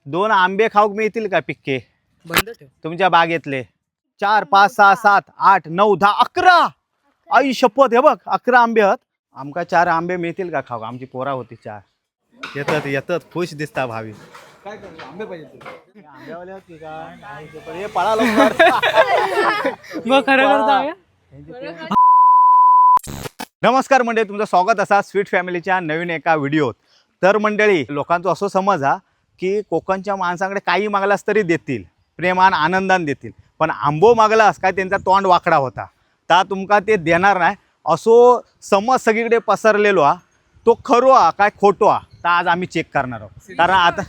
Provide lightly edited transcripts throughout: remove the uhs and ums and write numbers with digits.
दोन आंबे खाऊक मिळतील का पिक्के? बंद ठेव. तुमच्या बागेतले. 4, 5, 6, 7, 8, 9, 10, 11. आई शपथ, हे बघ 11 आंबे आहेत. आमका 4 आंबे मिळतील का खाऊ? आमची पोरा होती 4. येतात येतात, खुश दिसता भावी. काय करणार, आंबे पाहिजे तुला? आंब्यावाले होती का? आई शपथ, हे पळा लवकर. मग खरं करता. नमस्कार मंडळी, तुमचं स्वागत असा स्वीट फॅमिलीच्या नवीन एका व्हिडिओत. तर मंडळी, लोकांचा असं समज हा की कोकणच्या माणसाकडे काही मागलास तरी देतील, प्रेमान आनंदान देतील, पण आंबो मागलास काय त्यांचा तोंड वाकडा होता ता तुमका ते देणार नाही, असो समज सगळीकडे पसरलेलो हा. तो खरो हा काय खोटो हा तर आज आम्ही चेक करणार आहोत. कारण आता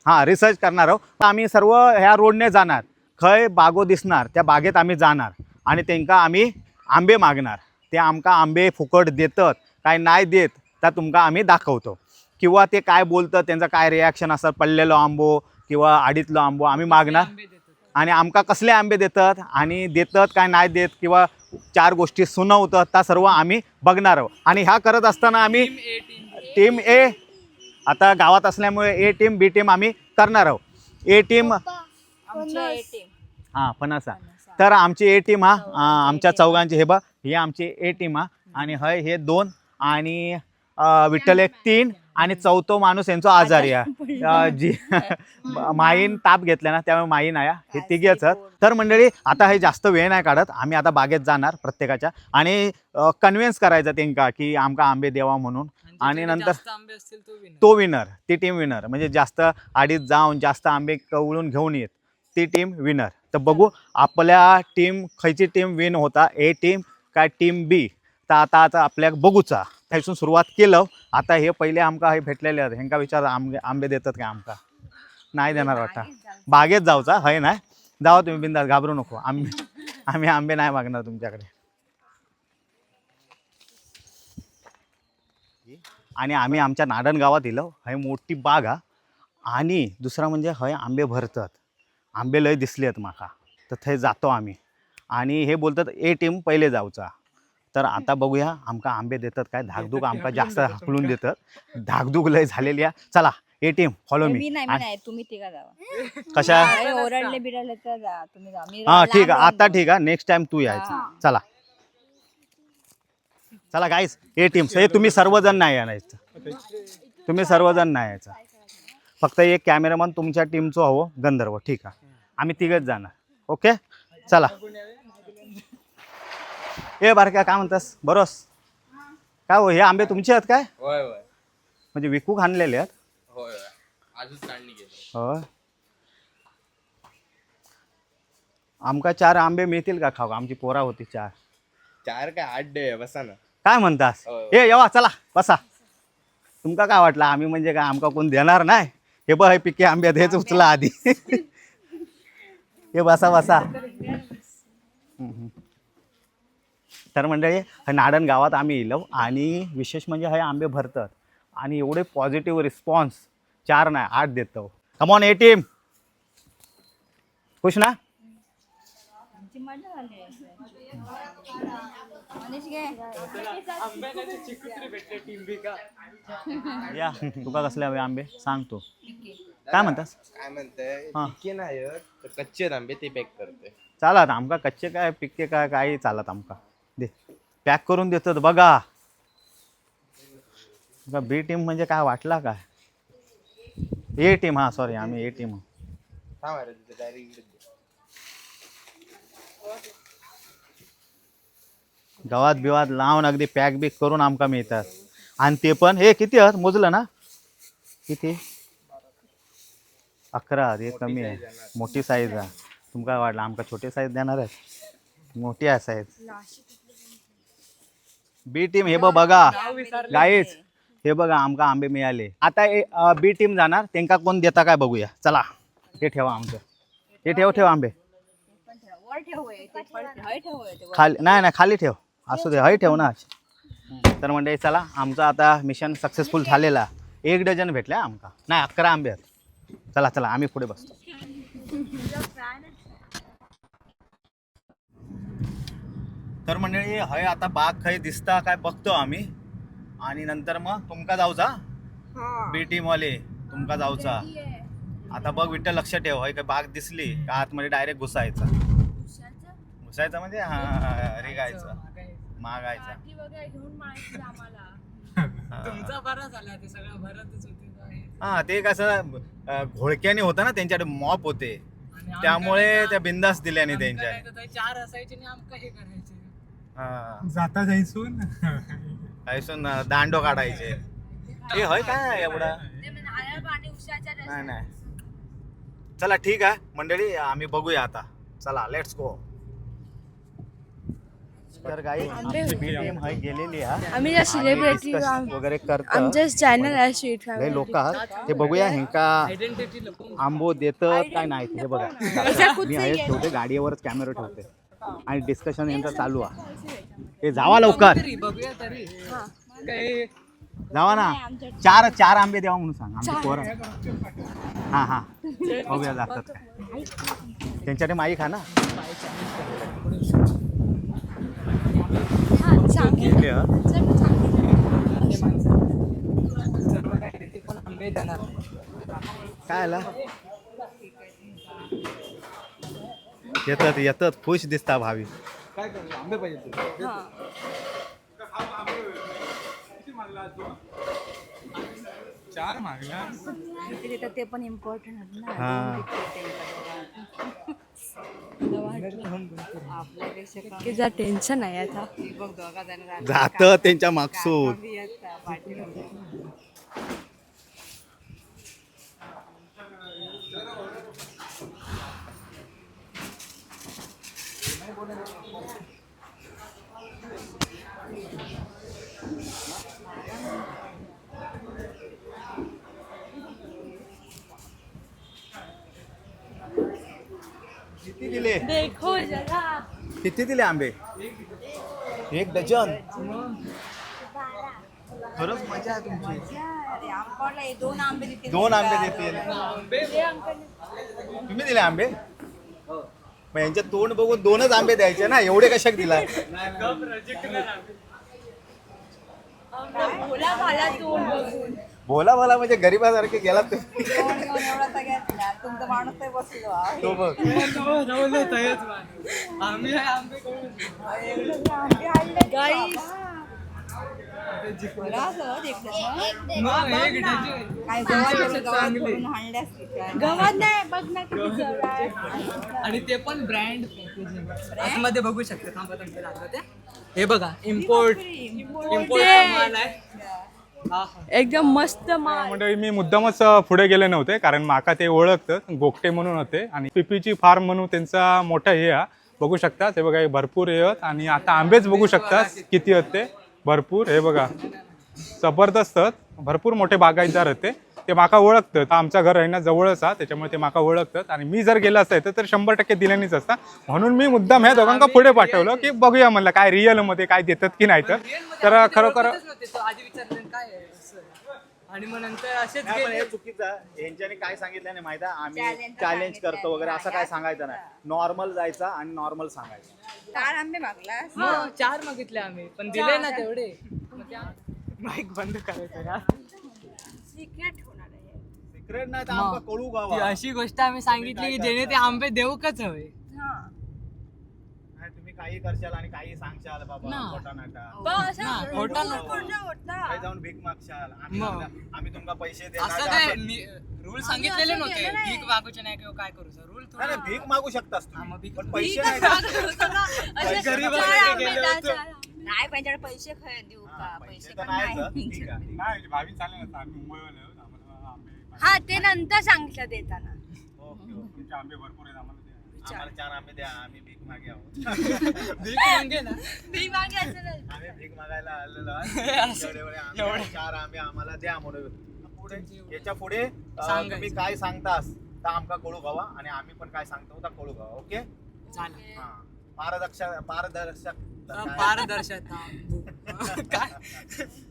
हां रिसर्च करणार आहोत आम्ही. सर्व ह्या रोडने जाणार, खंय बागो दिसणार त्या बागेत आम्ही जाणार आणि तांकां आम्ही आंबे मागणार. ते आमकां आंबे फुकट देतात काय नाही देत तर तुमकां आम्ही दाखवतो, किंवा ते काय बोलतात, त्यांचा काय रिॲक्शन असतात, पडलेलो आंबो किंवा आडीतलो आंबो आम्ही मागणार आणि आमकां कसले आंबे देतात आणि देतात काय नाही देत किंवा 4 गोष्टी सुनावतात त्या सर्व आम्ही बघणार आहोत. आणि ह्या करत असताना आम्ही टीम ए आता गावात असल्यामुळे ए टीम बी टीम आम्ही करणार आहोत. ए टीम हां फणसा. तर आमची ए टीम हा आमच्या चौघांची, हे बघ ही आमची ए टीम हा, आणि हय हे 2 आणि विठ्ठल एक 3 आणि चौथो माणूस यांचा आजारी आहे जी माईन ताप घेतला ना त्यामुळे माईन आया. हे तिघेच आहेत. तर मंडळी आता हे जास्त वेळ नाही काढत आम्ही, आता बागेत जाणार प्रत्येकाच्या आणि कन्व्हिन्स करायचं त्यांका की आमका आंबे देवा म्हणून, आणि नंतर आंबे असतील तो विनर. तो विनर, ती टीम विनर. म्हणजे जास्त आडीत जाऊन जास्त आंबे कवळून घेऊन येत ती टीम विनर. तर बघू आपल्या टीम खयची टीम विन होता, ए टीम काय टीम बी. तर आता आता आपल्या बघूचा थंयसून सुरुवात केलं. आता हे पहिले आमका हे भेटलेले आहेत, हेंका विचार आंबे आंबे देतात काय आमका? नाही देणार वाटतं. बागेत जाऊचा हय नाही जावा तुम्ही बिंदास, घाबरू नको. आंबे आम्ही आंबे नाही मागणार तुमच्याकडे. आणि आम्ही आमच्या नाडण गावात दिलं हय मोठी बाग हा, आणि दुसरा म्हणजे हय आंबे भरतात, आंबे लय दिसले आहेत माका, तर थंय जातो आम्ही. आणि हे बोलतात ए टीम पहिले जाऊचा. तर आता बघूया आमका आंबे देतात काय. धाकधूक आमका जास्त हाकलून देतात, धाकधूक लय झालेली आहे. चला ए टीम फॉलो मी मी. नाही, मी नाही, तुम्ही तिघा जावा. कशा? अरे, ओरडले बिरडले तर जा, तुम्ही जा. मी हां लांब ठीक आहे, राहून आता बघेन. ठीक आहे, नेक्स्ट टाइम तू यायचं. हां. चला चला गाईस ए टीम, हे तुम्ही सर्वजण नाही यायचं, तुम्ही सर्वजण नाही यायचं, फक्त एक कॅमेरामन तुमच्या टीमचो हवो गंधर्व. ठीक आहे, आम्ही तिघच जाणार. ओके चला. ए बारक्या काय म्हणतास, बरोस काय हो? हे आंबे तुमचे आहेत काय? होय होय. म्हणजे विकूक आणलेले आहेत? होय होय, आजच काढणी केली. हो. आमका 4 आंबे मिळतील का खाऊ? आमची पोरा होती 4. 4 काय 8 डे बसा ना. काय म्हणतास? होय. ए येवा चला बसा. तुमका काय वाटलं आम्ही म्हणजे काय आमका कोण देणार नाही? हे बघ हे पिके आंबे आहेत, हेच उचला आधी. हे बसा बसा. हम्म. तर मंडळी हे नाडण गावात आम्ही इलो आणि विशेष म्हणजे हे आंबे भरतात आणि एवढे पॉझिटिव्ह रिस्पॉन्स, 4 नाही 8 देतो. कमॉन ए टीम, खुश ना? आमची मजा झाली. मनीष घे. या तुका कसले हवे आंबे सांग तू. काय म्हणतास? काय म्हणताय? हा. पिके नाही आहेत, तर कच्चे आहेत आंबे ते पॅक करते. चालत आमका कच्चे काय पिक्के काय काही चालत आमका, दे पॅक करून देतात बघा. बी टीम म्हणजे काय वाटला काय? ए टीम हा सॉरी, आम्ही ए टीम. थांब अरे, तिथे डायरेक्ट इकडे दे. गवात बिवात लावून अगदी पॅक बिक करून आमका मिळतात. आणि ते पण हे किती आहात मोजलं ना? किती? 11. हे कमी आहे, मोठी साईज आहे. तुमका वाटलं आमका छोटे साईज देणार आहेत? मोठी आहे साईज. बी टीम हे बघा गाईच, हे बघा आमका आंबे मिळाले. आता बी टीम जाणार, त्यांका कोण देता काय बघूया. चला हे ठेवा आमचं, हे ठेव ठेव आंबे. वर ठेव हे, ते पण हय ठेव हे, ते वर. खाली नाही नाही, खाली ठेव, असू दे, हय ठेव ना. तर मंडळी चला, आमचा आता मिशन सक्सेसफुल झालेला. 1 डझन भेटल्या आमका, नाही 11 आंबे आहेत. चला चला आम्ही पुढे बसतो. तर मंडळी हय आता बाग खय दिसता काय बघतो आम्ही आणि नंतर मग तुमका जाऊचा बी टीम वाले, तुमका जाऊचा. आता बघ विठ्ठल, लक्ष ठेव. हय काय बाग दिसली का आतमध्ये डायरेक्ट घुसायचं. घुसायचं म्हणजे हा, रिगायचं, मागायचं. काठी वगैरे घेऊन मारायची आम्हाला. हा. तुमचा बरा झाला, ते सगळं भरतच होते. हा, ते कसं घोळक्याने होतं ना, त्यांच्याकडे मॉप होते, आणि आमका त्यामुळे नाही त्या बिंदास दिल्याने आमका त्यांच्या. नाही तर चार असायचे आणि आमका हे करायचे. हा. जाता जायसून. ऐसून दांडो काढायचे. ए, हय काय एवढा? ते म्हणजे नारळ पाणी उशाच्या नाही नाही, चला ठीक आहे मंडळी, आम्ही बघूया आता. चला, let's go. तर गाई, आमची बी टीम हय गेलेली आहे. आम्ही ज्या सेलिब्रिटी discuss वगैरे करतो. आमचं चॅनल आहे स्वीट लय लोक ते बघूया ह्यांका आयडेंटिटी लपून आंबो देतात काय नाही ते बघा. मी आहे ठेवते, गाडीवरच कॅमेरा ठेवते आणि डिस्कशन यांचं चालू आहे. हे जावा लवकर. तरी बघूया तरी काही. जावा ना, चार चार आंबे द्यावा म्हणून सांग आमचे पोरं. हा हा, बघूया जातात काय. त्यांच्याकडे माई खा ना. घेतले, हं? ते माणसं सर्व काही ते पण आंबे देणार. काय आला? येतात येतात, खुश दिसता भावी. काय करू, आंबे पाहिजे तुला? चार मागला. किती देतात ते पण इम्पॉर्टंट ना. हा. आपल्यापेक्षा कमी. की जरा टेन्शन आहे आता. ती बघ दोघा जण राहतात. जात त्यांच्या मागसून. काका बी येतात, पाटील वगैरे. किती दिले? देखो जरा. किती दिले आंबे? एक डझन. खरंच मजा आहे तुमची. अरे, आंबाला हे दोन आंबे देतील. दोन आंबे देतील. तुम्ही दिले आंबे? मग यांच्या तोंड बघून दोनच आंबे द्यायचे ना, एवढे कशाक दिलाय? भोला भाला तोंड बघून. बोला बोला, म्हणजे गरीबासारखे गेला तुम्ही. कोण घेऊन एवढा सगळ्यात तुमचा माणूस तर बसलो. तो बघ. रवलं तयच माणूस. आम्ही हे आंबे करून गाईस. मग एक डझन. काय तुमच्यापेक्षा चांगले. हाणले असतील काय? गव्हात नाही, बघ ना किती जवळ आहे. आणि ते पण ब्रँड पॅकेजिंग आतमध्ये बघू शकता. थांबा, तुमच्या दाखवते. हे बघा, इम्पोर्ट इम्पोर्ट माल आहे. हा हा. एकदम मस्त माल. मंडळी, मी मुद्दामच पुढे गेले नव्हते, कारण माका ते ओळखतं. गोगटे म्हणून होते आणि पीपीची फार्म म्हणून त्यांचा मोठा हे हा. बघू शकता, ते बघा, हे भरपूर हे आहेत. आणि आता आंबेच बघू शकता किती आहेत ते, भरपूर. हे बघा, जबरदस्त आहेत. भरपूर मोठे बागायतदार होते ते. माका ओळखतात. आमचं घर आहे ना जवळच हा, त्याच्यामुळे ते माका ओळखतात. आणि मी जर गेलं असतं तर 100% दिल्यानेच असता. म्हणून मी मुद्दाम ह्या दोघांका पुढे पाठवलं की बघूया म्हणलं काय रिअलमध्ये काय देतात की नाही. तर Real मध्ये तर आम्ही ते खरोखर ओळखतच नव्हते. तो आधी विचारलं काय आहे असं. आणि मग नंतर असेच नाही, पण गेले. हे चुकीचं आहे. यांच्याने काय सांगितलं नाही माहिती आहे? आम्ही Challenge challenge करतो वगैरे असं काय सांगितलं. सांगायचं नाही. नॉर्मल जायचा आणि नॉर्मल सांगायचं. चार आंबे मागला. मग चार मागितले आम्ही, पण दिले ना तेवढे. माईक बंद करायचं का? सिक्रेट होणार आहे. सिक्रेट नाही तर आमका कळू ती गावा. अशी गोष्ट आम्ही सांगितली की जेणे ते आंबे देऊकच हवे. हा. नाही, तुम्ही काही करशाल आणि काही सांगशाल बाबा, ना. खोटा नाटा. ना, खोटा नको. काही जाऊन भीक मागशाल, आम्ही मग. आम्ही तुमका पैसे देणार असं का काय असं- रूल सांगितलेले नव्हते, भीक मागूचे नाही किंवा काय करू रूल. नाही नाही, भीक मागू शकतास हा, मग तुम्ही, भीक- पण पैसे नाही द्यायचे. गरीबासारखे गेले होते. नाही, पण त्यांच्याकडे पैसे खरे देऊ हा, का? पैसे पैसे तर पण नाहीच, नाही. ठीक आहे. नाही भावी, चालेल ना, आम्ही मुंबईवाले आहोत, आम्हाला आंबे हा, ते नंतर सांगितलं देताना. Okay okay. तुमचे आंबे भरपूर आहेत, आम्हाला द्या. आम्हाला चार आंबे द्या, आम्ही भीक मागे आहोत. भीक मागे ना. भीक मागायचं नाही. आम्ही भीक मागायला आलेलो आहे. एवढे एवढे आंबे, चार आंबे आम्हाला द्या म्हणून. पुढे याच्या पुढे सांगायचं. तुम्ही काय सांगतास तर आमका कळू गावा आणि आम्ही पण काय सांगतो तर कळू गावा. ओके. चालेल. हा, पारदर्शक पारदर्शक. पारदर्शकता काय?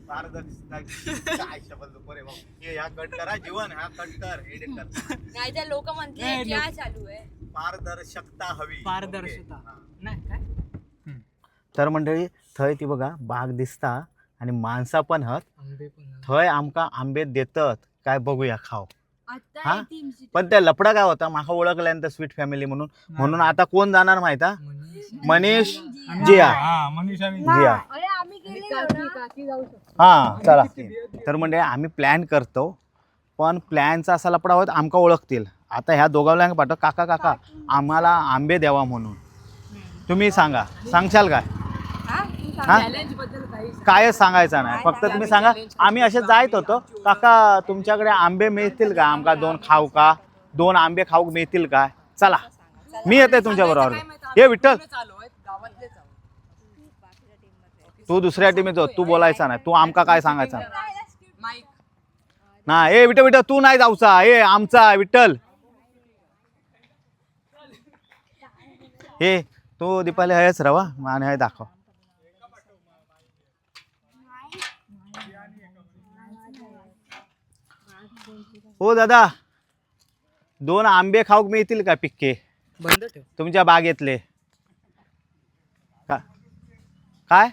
पारदर्शक काय शब्द बरे भाऊ. हे ह्या कट करा जीवन, हा कट कर, एडिट कर. नाही तर लोक म्हणतील नाही, क्या चालू आहे. पारदर्शकता हवी. पारदर्शकता. ओके. हा. नाही काय. तर मंडळी, थंय ती बघा बाग दिसता आणि माणसा पण हत. आंबे पण थंय आमका आंबे देतत काय बघूया खाव. आता हा? टीमची पण त्या लपडा काय होता, माका ओळखल्यानंतर स्वीट फॅमिली म्हणून, म्हणून आता कोण जाणार माहित हा? मनीष जिया. हा, मनीष आणि जिया. अरे आम्ही गेलेलो ना. हा चला. तर म्हणजे आम्ही प्लॅन करतो, पण प्लॅनचा असा लपडा होत आमका ओळखतील. आता ह्या दोघांना पाठव, काका काका आम्हाला आंबे द्यावा म्हणून. तुम्ही सांगा, सांगशाल काय? हा? चॅलेंज बद्दल काही कायच सांगायचं नाही, फक्त तुम्ही सांगा आम्ही असे जायत होतो, काका तुमच्याकडे आंबे मिळतील का, आमका दोन खाऊ का, दोन आंबे खाऊक मिळतील का? चला मी येते तुमच्या बरोबर. हे विठ्ठल, चालू आहेत गावातलेच आहोत. तू दुसऱ्या टीमीत हो, तू बोलायचा नाही, तू आमका काय सांगायचा नाही. माईक ना ए विठ्ठल, विठ्ठल तू नाही जाऊचा, ए आमचा विठ्ठल. हे तो दीपाली हयच रवा आणि हय दाखव. हो दादा, दोन आंबे खाऊक मिळतील का पिक्के बंद ठेव. तुमच्या बागेतले? का काय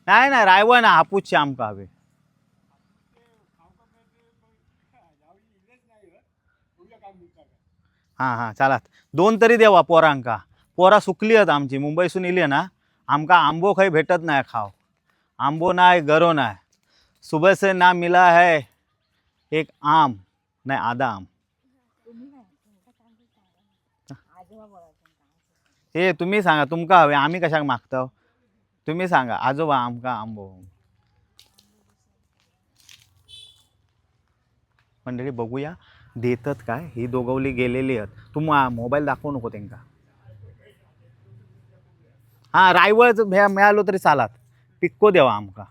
नाही नाही, रायवळ ना, हापूसचे आमका हवे. हां हां चालात, दोन तरी देवा पोरांका. पोरा सुकली आहेत आमची, मुंबईसून इली ना, आमका आंबो खंय भेटत नाही खाव, आंबो नाही गरो नाही. सुबह से ना मिला है एक आम नाही आधा आम. हे तुम्ही सांगा तुमका हवे, आम्ही कशाक मागताव? तुम्ही सांगा आजोबा आमका आंबो. मंडळी बघूया देतात काय. ही दोघवली गेलेली आहेत. तू मोबाईल दाखवू नको त्यांका. हा रायवळ मिळालो तरी चालात, पिक्को द्यावा आमका.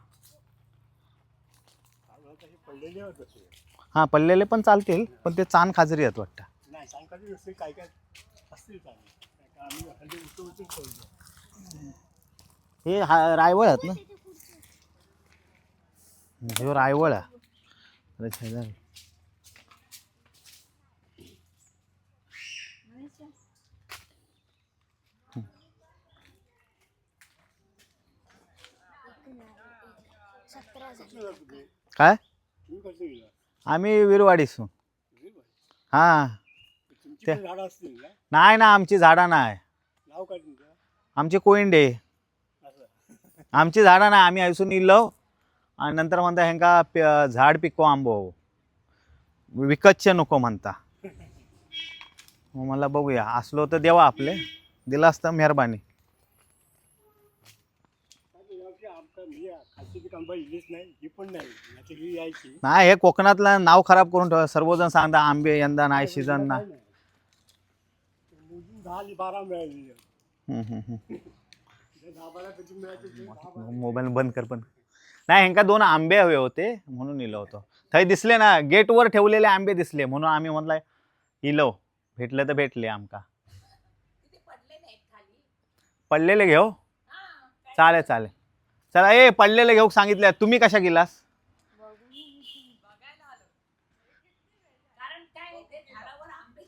हा पडलेले पण चालतील, पण ते चान खाजरी आहेत वाटतं. नाही, सांगता असतील काय काय असतील चांगले. आम्ही हल्ली उचलून उचलून ठेवतो. हे हा रायवळ आहेत ना, ह्यो रायवळ आहे. अरे शेजारी. काय तुम्ही कसं गेला? आम्ही विरवाडीसून. हा. तुमची ते- पण झाडं असतील ना? नाही ना, आमची झाडं नाही. नाव काय तुमचं? आमचे कोयंडे. असं. आमची झाडं नाही, आम्ही हयसून इलो आणि नंतर म्हणता ह्यांका झाड पिको आंबो विकतचे नको म्हणता. मग मला बघूया असलो तर देवा आपले, दिला असतं मेहरबानी. काय ते यावर्षी आमका म्हणजे खालची पीक आंबा इलीच नाही, ही पण नाही, नाहीतर ही यायची. नाही, हे कोकणातलं नाव खराब करून ठेवा. सर्वजण सांगता आंबे यंदा नाही, सीझन नाही. मोजून 10 आणि 12 मिळाली. हम्म, हम्म, हम्म. 10-12 कधी मिळायचे ते 10-12. मोबाईल बंद कर. पण नाही, ह्यांका दोन आंबे हवे होते म्हणून इलो होतो. थंय दिसले ना, गेटवर ठेवलेले आंबे दिसले म्हणून आम्ही म्हटलं इलो, भेटले तर भेटले आमका. पडलेले घेऊ, चालेल चालेल. चला ए पडलेले घेऊ सांगितले, तुम्ही कशा गेलास?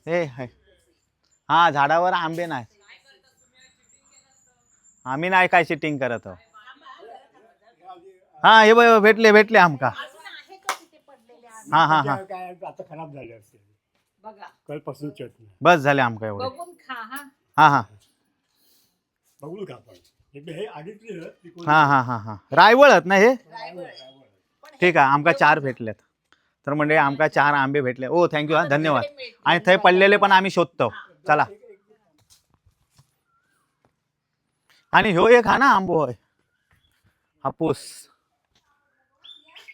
ए हाय. हा झाडावर आंबे नाही, आम्ही नाही काय चिटिंग करत आहोत. हा हे बघ भेटले भेटले आमका. हा हा हा काय काय आता खराब झाले असतील बघा. कालपासून चटणी. बस झाले आमका एवढे. बघून खा हा. हा हा बघून खा पण एकदा हे आडीतली ना, ती कोणी- हा हा हा हा रायवळ आहेत ना हे? ठीक आहे, आमका चार भेटलेत. तर म्हणजे आमका चार आंबे भेटले. ओ thank you, हा धन्यवाद. आणि थंय पडलेले पण आम्ही शोधतो. चला. आणि ह्यो एक हा ना आंबो होय हापूस.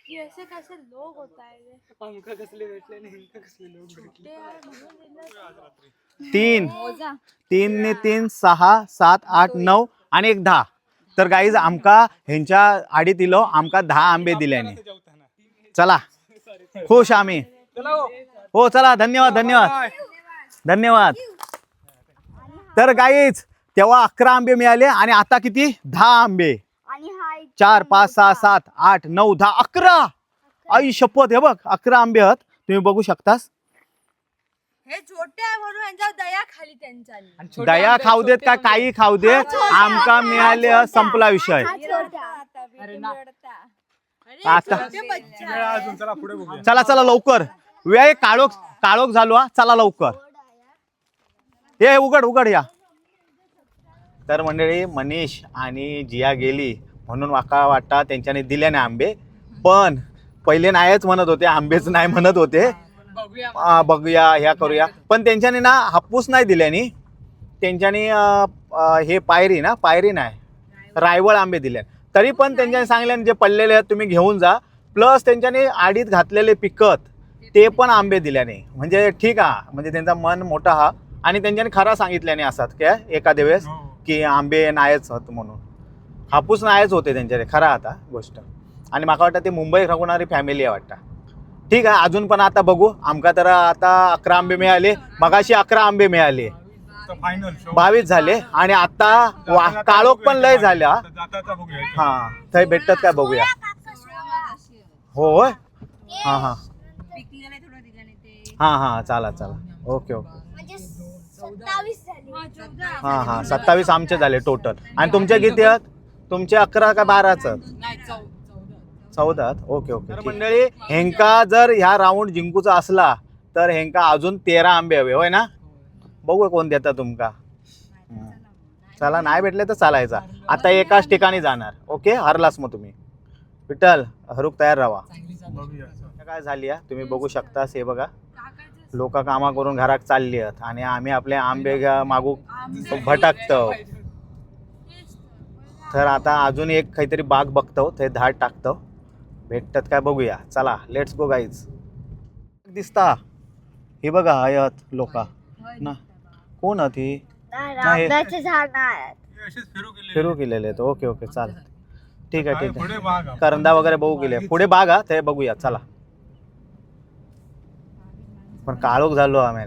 ये ऐसे कैसे लोग होता है ये? आमका कसले भेटले नाही, हिंका कसले लोक भेटले. ते यार म्हणून दिलं. तीन मोजा. तीन ने तीन सहा सात आठ नऊ आणि एक 10. तर गाईज आमका ह्यांच्या आडीत दिलो, आमका 10 आंबे दिल्याने. चला खुश आम्ही. हो चला, धन्यवाद धन्यवाद धन्यवाद. तर गाईज तेव्हा 11 आंबे मिळाले आणि आता किती? 10 आंबे. आणि हा एक 4 5 6 7 8 9 10 11. आई शपथ, हे बघ 11 आंबे आहात, तुम्ही बघू शकतास. हे छोटे आहे म्हणून यांच्यावर दया खाली त्यांच्यानी. आणि छोटे दया आंबे, खाऊ देत छोटे का आंबे. काही खाऊ देत, आमका मिळाले संपला विषय. अरे ना. अरे आता छोटे बच्चे वेळ अजून, चला पुढे बघूया. चला चला लवकर. वेळ काळोख काळोख झालो हा, चला लवकर. हे उघड उघड या. तर मंडळी, मनीष आणि जिया गेली म्हणून वाका वाटा त्यांच्याने दिले नाही आंबे, पण पहिले नाहीच म्हणत होते, आंबेच नाही म्हणत होते. बघूया. बघूया, ह्या करूया, पण त्यांच्याने ना हापूस नाही दिल्यानी त्यांच्याने अं, अं, हे पायरी ना, पायरी नाही, रायवळ आंबे दिले. तरी पण त्यांच्याने सांगल्याने जे पडलेले आहेत तुम्ही घेऊन जा. प्लस त्यांच्याने आडीत घातलेले पिकत ते पण आंबे दिल्याने, म्हणजे ठीक आहे, म्हणजे त्यांचा मन मोठा हा. आणि त्यांच्याने खरा सांगितल्याने असतात काय एखाद्या वेळेस की आंबे नाहीच होत म्हणून, हापूस नाहीच होते त्यांच्याकडे, खरा आता गोष्ट. आणि माका वाटतं ते मुंबईत राहणारी फॅमिली आहे वाटतं. ठीक आहे, अजून पण आता बघू. आमका तर आता 11 आंबे मिळाले, मगाशी 11 आंबे मिळाले, फायनल 22 झाले. आणि आता काळोख पण लय झाल्या. जाता बघूया. हा, थंय भेटतात काय बघूया. हो होय? हा हा. पिकलेले थोडं दिलं नाही ते. हा हा, चला चला, ओके ओके. म्हणजे 27 झाली. हा हा, 27 आमचे झाले टोटल. आणि तुमचे किती आहेत? तुमचे 11 का 12च? नाही, 14. 14. Okay okay. तर मंडळी, हेंका जर ह्या राऊंड जिंकूचा असला तर हेंका अजून 13 आंबे हवे, होय ना? बघू कोण देता तुमका. चला, नाही भेटले तर चालायचा. आता एकाच ठिकाणी जाणार. ओके, हरलास मग तुम्ही. विठ्ठल हरूक तयार राहा. चांगली जागा. बघूया. काय झाली हा? तुम्ही बघू शकता हे बघा, लोक कामा करून घरात चालली आहेत आणि आम्ही आपले आंबे मागू भटकतो. तर आता अजून एक काहीतरी बाग बघतो, ते धाड टाकतो, भेटतात काय बघूया. चला, let's go guys. दिसता हे बघा, हयत लोक ना, कोण ती? नाही, आंब्याचे झाड नाही. असेच फिरू गेले. फिरू गेलेले आहेत. ओके ओके, चालेल, ठीक आहे, ठीक पुढे आहे. बाग आहे. करंदा वगैरे बघू गेले, पुढे बाग हा, ते बघूया चला. पण काळोख झालो आम्ही,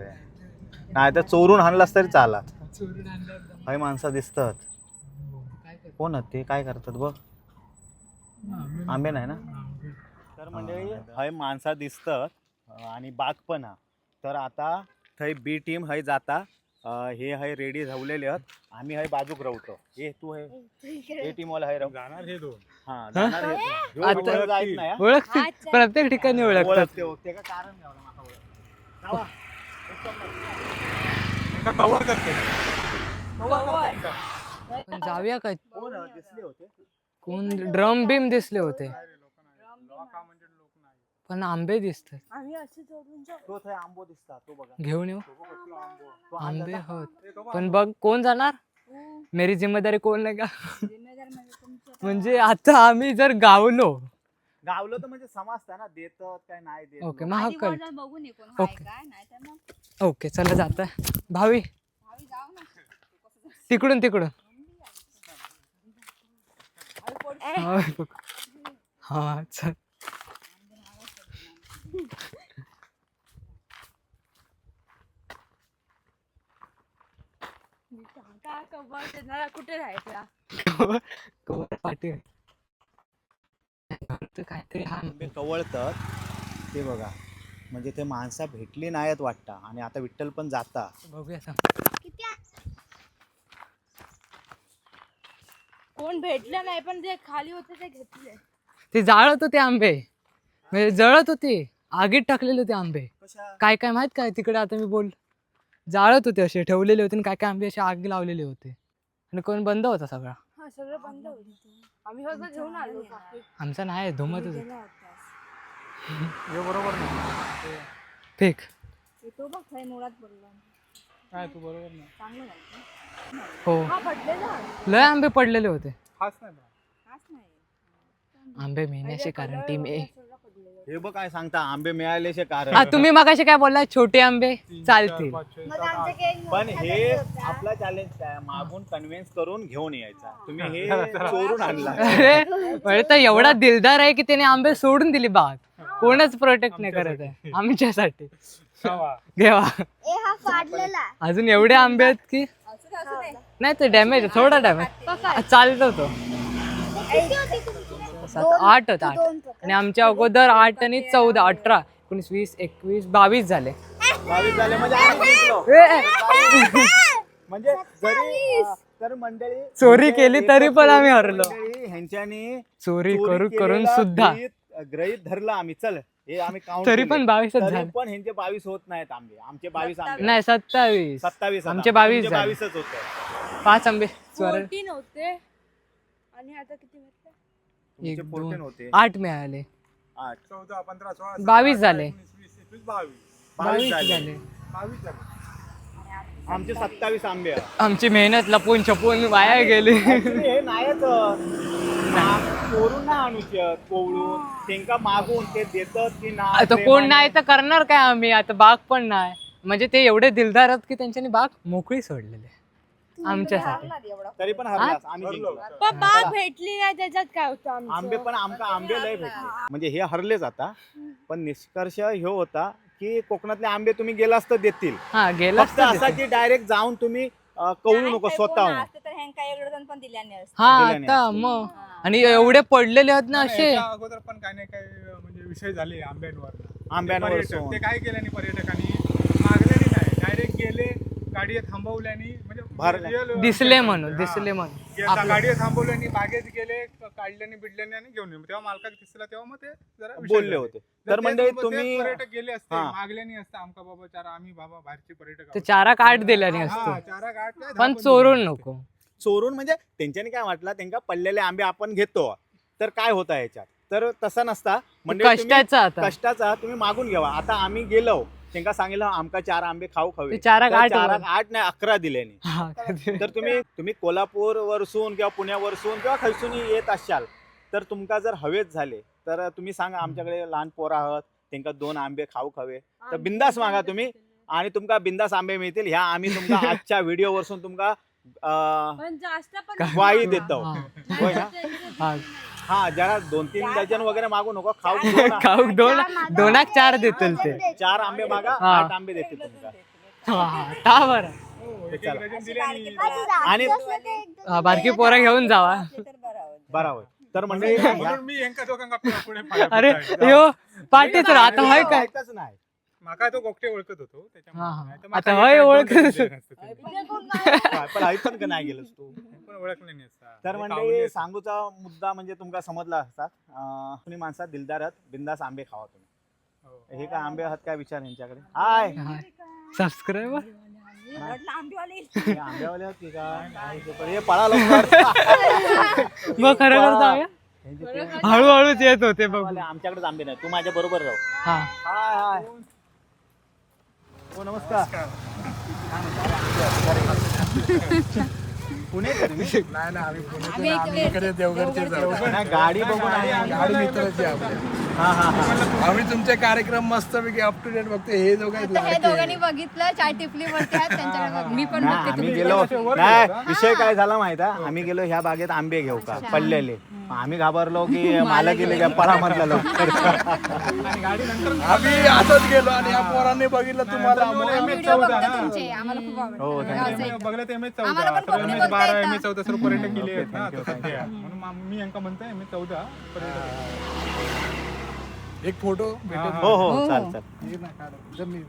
नाही तर चोरून आणलास तरी चालत. चोरून आणलं एकदम. काही माणसं दिसतात. काय करतो? कोण आहेत ते, काय करतात बघ. आंबे नाही ना? तर मंडळी, हय माणसा दिसतात आणि बाग पण हा. तर आता थंय बी टीम हय जाता. हे हय रेडी झालेले आहेत, आम्ही हय बाजूक राहतो. हे तू हे ए टीम वाला हय राहू. जाणार हे दोन. हा, जाणार हे. ह्यो आता- ओळख जायत नाही हा. ओळखते, प्रत्येक ठिकाणी ओळखतात. ओळखते, ओळखते का? कारण गावला माका ओळखते. जावा. कव्हर करते. पण जाऊया का? कोण दिसले होते? कोण ड्रम बिम दिसले होते, पण आंबे दिसतात. आम्ही असे जोडून जाऊ. तो थंय आंबो दिसता तो बघा. घेऊन येऊ. तो बघ, तो आंबो. तो आंबे आणला. होत, पण बघ कोण जाणार, मेरी जिम्मेदारी कोण नाही का? जिम्मेदार म्हणजे तुमचं. म्हणजे आता आम्ही जर गावलो गावलं तर म्हणजे समजतं ना, देतात काय नाही देत. ओके, लोक. मग हा आधी वर कळत. जाऊन बघून ये कोण हाय ओके. काय नाही तर मग. ओके, चला जात भावी. भावी जाऊ ना. तिकडून तिकडून. हा, बघ. हा चल. का कबर त्यांना कुठे राहायचा? कवर पाटील तर काहीतरी हा. आंबे कवळतात ते बघा, म्हणजे ते माणसं भेटली नाहीत वाटतं. आणि आता विठ्ठल पण जाता. बघूया थांब. किती? कोण भेटलं नाही, पण जे खाली होते ते घेतले. ते जाळत होते आंबे, म्हणजे जळत होते, आगीत टाकलेले होते आंबे. काय काय माहित काय तिकडे, आता मी बोल, जाळत होते, असे ठेवलेले होते आणि काय काय आंबे असे आग लावलेले होते आणि कोण बंद होता सगळा. हा, सगळं बंद होतं, आम्ही फक्त घेऊन आलो बाकी. आमचा नाही धुमतच होता. हे बरोबर नाही. फेक. तो बघ थंय मुळात पडला. काय तू बरोबर नाही. चांगलं झालं. हो. हा पडलेला. लय आंबे पडलेले होते. खास नाही बा. खास नाही. आंबे मेहण्याचे कारण टीम ए. हे बघ काय सांगता, आंबे मिळाले शे हा, कारण. तुम्ही मगाशी काय बोलला, छोटे आंबे तीन, चार, चालतील. पाच, छे, मग सात, आमचं आठ. केक पण मोठा हे कधी होता? आपला चॅलेंज काय, मागून कन्व्हिन्स करून घेऊन यायचा. तुम्ही हे चोरून आणला. अरे म्हणजे तर एवढा दिलदार आहे की त्याने आंबे सोडून दिली बाग, कोणच प्रोटेक्ट नाही करत आहे आमच्यासाठी. खावा. घेवा. ए, हा फाडलेला. अजून एवढे आंबे आहेत की नाही, ते डॅमेज, थोडा डॅमेज चालतो तो. किती होते तुमचे? 7 8 होत, 8. दोन पकड. आणि आमच्या अगोदर 8 आणि 14, 18, 19, 20, 21, 22 झाले. 22 झाले म्हणजे आम्ही जिंकलो. ए, म्हणजे जरी तर मंडळी चोरी म्हणजे केली तरी एकच पण आम्ही चोरी हरलो. मंडळी ह्यांच्यानी चोरी करू करून केलेला सुद्धा गृहीत धरला आम्ही. चल. हे आम्ही काउंट तरी पण 22 च झाले. पण ह्यांचे 22 होत नाहीत आंबे, आमचे 22 आंबे. नाही, 27. 27 आमचे 22 झाले. 22च होते. 5 आंबे स्वर 14 होते आणि आता किती भेटले? तुमचे एक, 14 दोन, होते. 8 मिळाले. 8. 14, 15, 16, 22 झाले. 19, 20, 21, 22. 22 22 झाले. झाले. 22 झाले. आमचे 27 आंबे आहेत. आमची मेहनत लपून छपून वाया गेली. Actually हे नाहीच चोरून ना आणूची, कोवळून त्यांका मागून ते देतात की ना. आता कोण नाही तर करणार काय आम्ही? आता बाग पण नाही. म्हणजे ते एवढे दिलदार आहेत की त्यांच्यानी बाग मोकळी सोडलेली आहे आमच्यासाठी. तरी पण हरलास, आम्ही जिंकलो. पण बाग भेटली नाही, त्याच्यात काय होतं आमचं? आंबे पण आमका आंबे लय भेटले. म्हणजे हे हरलेच आता, पण निष्कर्ष ह्यो होता की कोकणातले आंबे तुम्ही गेलास तर देतील. हा, गेला. फक्त असा की डायरेक्ट जाऊन तुम्ही कवळू नको स्वतःहून. असते तर ह्यांका एक डझन पण दिल्या नाही असते. हा, दिल्या नाही आता असतील. मग आणि एवढे पडलेले आहेत ना असे. याच्या अगोदर पण काही नाही काही म्हणजे विषय झाले आंब्यांवर. आंब्यांवर ते पर्यटक, सोन. ते काय केल्याने पर्यटकांनी मागल्याने नाही, डायरेक्ट गेले, गाडी थांबवल्यानी, म्हणजे भरल्या. real- दिसले म्हणून, हा. दिसले म्हणून. गाडी थांबवल्यानी बागेत गेले, काढल्याने बिडल्याने आणि घेऊन गेले. तेव्हा मालकाक दिसला तेव्हा मग ते जरा विषय बोलले झाले. होते. जर तर तेच मंडळी तेच तुम्ही पर्यटक गेले असते, हा. मागल्यानी असते आमका बाबा चार, आम्ही बाबा बाहेरचे पर्यटक ते आहोत. चाराक आठ दिल्याने हा, असतो, चाराक आठ काय, दहा पण पण चोरून दिले नसते. नको. चोरून म्हणजे त्यांच्याने काय म्हटलं, त्यांना पडलेले आंबे आपण घेतो तर काय होतं याच्यात, तर तसा नसता. म्हणजे तुम्ही कष्टाचा आता कष्टाचा तुम्ही मागून घ्यावा. आता आम्ही गेलो, त्यांना सांगितलं आमका 4 आंबे खाऊ खावे, ते चाराक तर आठ चाराक 8 नाही 11 दिल्याने. हा. तर तुम्ही तुम्ही कोल्हापूर वरसून किंवा पुण्यावरसून किंवा खैसून येत असाल तर तुमका जर हवेच झाले तर तुम्ही सांगा आमच्याकडे लहान पोरं आहात, त्यांका 2 आंबे खाऊ खावे, तर बिंदास मागा तुम्ही आणि तुमका बिंदास आंबे मिळतील. ह्या आम्ही तुमका आजच्या व्हिडिओ वरसून तुमका पण जास्त पण ग्वाही देतो. हा. होय ना? हा. हा, जरा 2-3 डझन वगैरे मागू नको, खाऊ दोन, खाऊ दोन, दोनाक 4 देतील ते. 4 आंबे मागा, हा. 8 आंबे देतील तुमका. हा, ता बरं. हो, एक एक चला. डझन दिल्यानी. आणि हा, बारकी पोरं घेऊन जावा. असले तर बरं होईल. बरोबर. तर मंडळी म्हणून मी यांका दोघांका पुढे पाया अरे पडताय. यो पाठीच राहता आता होय काय? ऐकतच नाही. माका तो गोगटे ओळखत होतो त्याच्यामुळे. हा, हा. नाही तर माका आता होय एक दोन ओळखत. डझन दिले नसते त्यांनी. पण आई पण का नाही गेलोस तू? पण ओळखले नाही असता. तर हे मंडळी कावले. सांगूचा मुद्दा म्हणजे तुमका समजला असता. तुम्ही माणसात दिलदार आहात, बिंदास आंबे खावा तुम्ही. हो. हे काय आंबे आहात काय विचार यांच्याकडे. हाय, सबस्क्राईबर. म्हटलं आंबेवाले. हे आंब्यावाले आहात की काय? हे पळा लवकर. मग खरं खरं जाऊया. यांचे ते हळूहळूच येत होते बघ. आंबेवाले, आमच्याकडेच आंबे नाही, तू माझ्या बरोबर राहू. हा. हाय हाय. हो नमस्कार. काय म्हणता? पुणे का तुम्ही? नाही नाही, आम्ही पुण्याचे नाही, आम्ही इकडे देवगडचे जाऊ. नाही, गाडी बघून आले आम्ही. गाडी मित्राची आपल्या. हा हा हा. आम्ही तुमचे कार्यक्रम मस्तपैकी अप टू डेट बघतो. हे दोघं आहेत आता हे लाडके. दोघांनी बघितलं, चाय टिपली वरती आहेत त्यांच्याकडे बघ. मी पण नाही, बघते आम्ही तुमचे. गेलो नाही, विषय काय झाला माहित आहे? आम्ही गेलो ह्या बागेत आंबे घेऊ का पडलेले, मग आम्ही घाबरलो की मला गेले काय पळा म्हटलं लवकर. आणि गाडी नंतर आम्ही असंच गेलो आणि या पोरांनी बघितलं तुम्हाला. आम्हाला आम्ही MS video 14 बघतो ना. तुमचे, आम्हाला खूप आवडतं. हो, thank you. गावचं एकदम. बघलं ते MS आम्हाला 14, पण कोकणी MS बोलता 12, येतं. MS 14 सर्व पर्यटक गेले आहेत ना thank you, आता सध्या. म्हणून मी यांका म्हणतोय MS 14 पर्यटक. एक फोटो भेटेल. हो हो, चाल चाल. ये ना, काढ. जर मी-